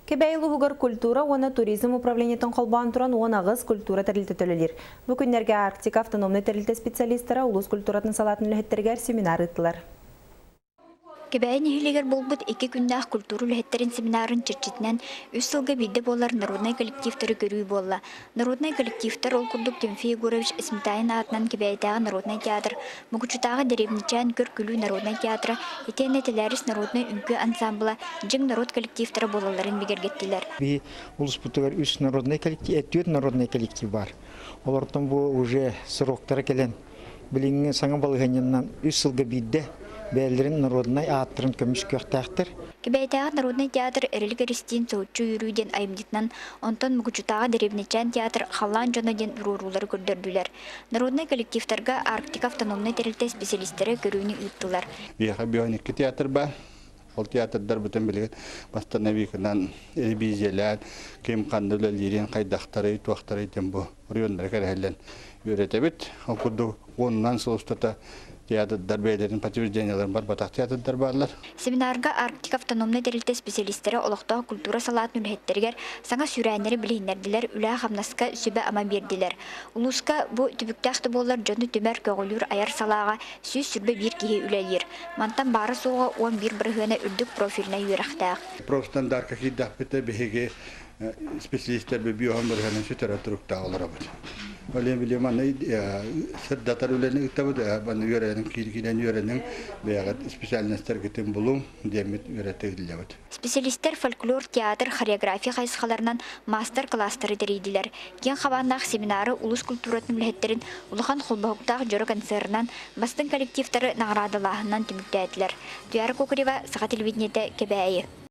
Кэбээйи улууһугар культура уонна туризм управлениетын холбоон туран 18 культура тэрилтэтэ үлэлиир. Бу күннэргэ Арктика автономнай тэрилтэ специалистара улуус культуратын салаатын үлэһиттэригэр семинар ыыттылар. Кэбээйи нэһилиэгэр буолбут икки күннээх культура үлэһиттэрин семинарын чэрчитинэн үс сылга биирдэ буолар народнай коллективтары көрүү буолла. Народнай коллективтар ол курдук Тимофей Егорович Сметанин аатынан Кэбээйитээҕи народнай театр, Мукучутааҕы Дэриэбинэчээн көр-күлүү народнай театра итиэннэ Тэлээрис народнай үҥкүү ансаамбыла дьиҥ норуот коллективтара буолалларын бигэргэттилэр. Биһи улууспутугар үс народнай коллектив, түөрт народнай коллектив бар. Олортон бу уже сроктара кэлэн Билиҥҥи саҥа балаһыанньанан үс сылга биирдэ бэйэлэрин народнай ааттарын көмүскүөхтээхтэр. Кэбээйитээҕи народнай театр Эрилик Эристиин Соһуччу үөрүү диэн айымньытынан, онтон Мукучутааҕы Дэриэбинэчээн театр Халлаан дьоно диэн туруоруулары көрдөрдүлэр. Народнай коллективтарга Арктика автономнай тэрилтэ специалистэрэ көрүүнү ыыттылар. Биһиэхэ 52 театр баар. Ол театрдарбытын билигин восстановикынан ревизиялээн, ким ханна үлэлиирин, хайдахтарый, туохтарый диэн бу оройуоннары кэрэһэллэн үөрэтэбит. Ол курдук уонунан сыл устата театрдар бэйэлэрин подтверждениеларын барбатах театрдар бааллар. Семинарга Арктика автономнай тэрилтэ специалистэрэ олохтоох культура салаатын үлэһиттэригэр саҥа сүүрээннэри билиһиннэрдилэр, үлэ-хамнаска сүбэ-ама биэрдилэр. Улууска бу түбүктээх да буоллар дьону түмэр, көҕүлүүр айар салааҕа 121 киһи үлэлиир. Мантан баара-суоҕа 11 бырыһыана үрдүк профильнай үөрэхтээх. Профстандарка киирдэхпитинэ биһиги специалистар биоһон бырыһыанын сүтэрэ туруктаах олоробут. Олен били манна сырдатар үлэни ыытабыт, манна үөрэнин кииргинэн үөрэнин бэйэҕит специальностаргытын булуҥ диэммит үөрэтиллэбит. Специалистэр фольклор, театр, хореография хайысхаларынан маастар-кылаастары тэрийдилэр. Киэҥ хабааннаах семинары улуус культуратын үлэһиттэрин улахан холбоһуктаах дьоро концерынан, бастыҥ коллективтары наҕараадалааһынынан түмүктээтилэр. Туяра Кокорева, Саха телевидениетэ, Кэбээйи.